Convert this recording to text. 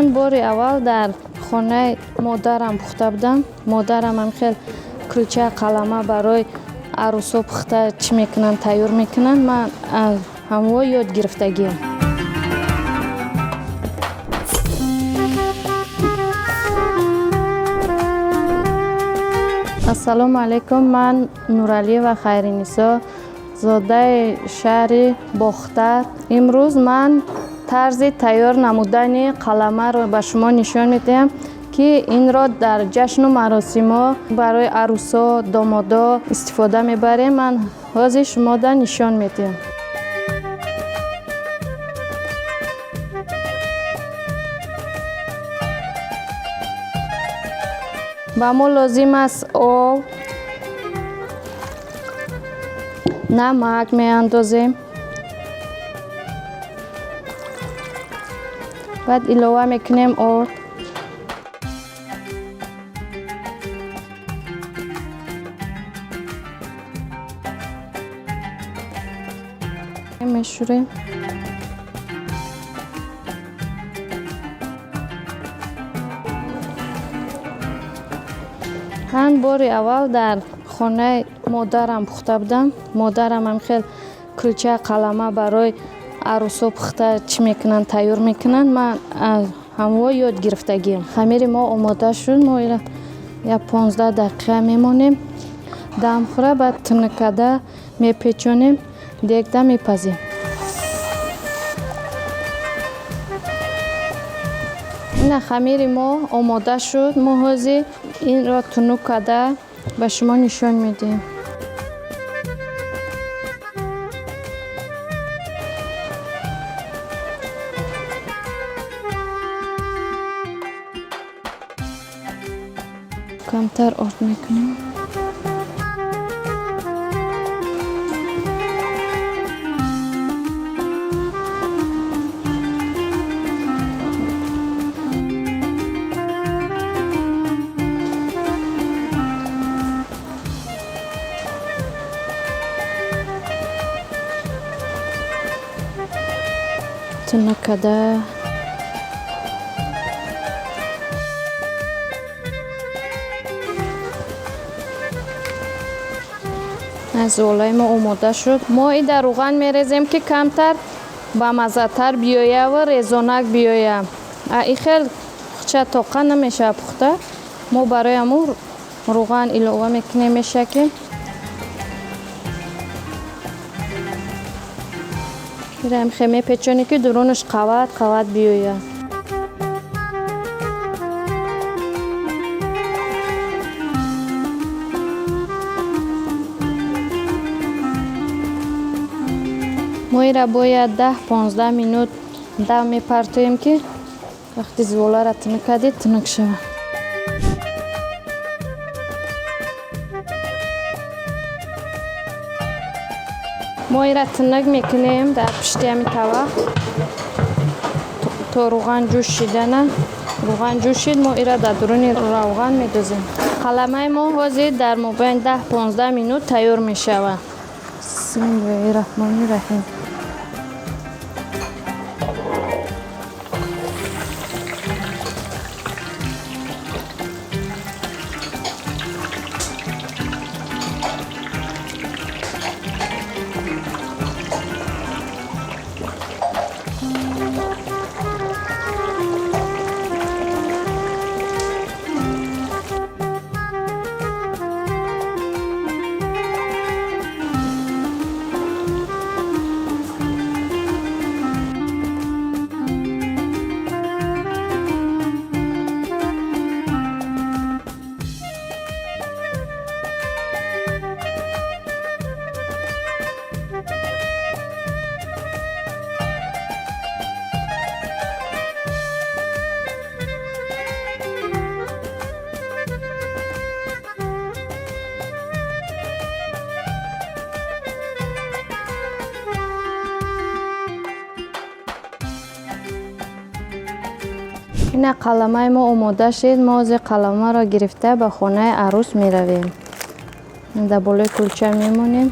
Ман бори аввал дар хонаи модарам пухта будам. Модарам ҳам хел кулча, қалама барои арӯсо пухта чӣ мекунанд, тайёр мекунанд. Ман аз ҳамво ёд гирифтагиам. Ассалому алайкум, ман Нуралиева Хайринисо, зодаи шаҳри Бохтар. Имрӯз ман тарзи тайёр намудани қаламаро ба шумо нишон медиҳам, ки инро дар ҷашну маросимҳо барои арӯсо, домодо истифода мебарем. Ман ҳозир шумода нишон медиҳам. Ба мо лозим аст об, намак меандозем, баъд илова мекунем орд. Мешӯрем. Ман бори аввал дар хонаи модарам пухта будам. Модарам ҳам хел кулча, қалама барои арӯсо пухта чӣ мекунанд, тайёр мекунанд. Ман аз ҳамво ёд гирифтагиам. Хамири мо омода шуд. Мо ира як 15 дақиқа мемонем. Дамхӯра, баъд тунуккада мепечонем, дегда мепазем. Ина хамири мо омода шуд. Мо ҳозир инро тунук карда ба шумо нишон медиҳем. Камтар орд мекунем. Тунук карда золаи мо омода шуд. Мо и дар рӯған мерезем, ки камтар бамаззатар биёя ва резонак биёя. А и хел хуча тоқа намешава пухта. Мо барои ҳамун рӯған илова мекунем, меша ки ираем хе мепечонем, ки дурунаш қават қават биёяд. Мо ира бояд 10-15 минут дам мепартоем, ки вақти зуволаро тунук кардед, тунук шавад. Мо ира тунук мекунем дар пушти ҳами тава то рӯған ҷӯш шидана. Рӯған ҷӯшид, мо ира дар дуруни равған медозем. Қаламаи мо ҳозир дар мобайни 10-15 минут тайёр мешавад. Бисмиллоҳи раҳмони раҳим. Ина қаламаи мо омода шид. Мо ҳозир қаламаро гирифта ба хонаи арӯс меравем. Дар болои кулча мемонем.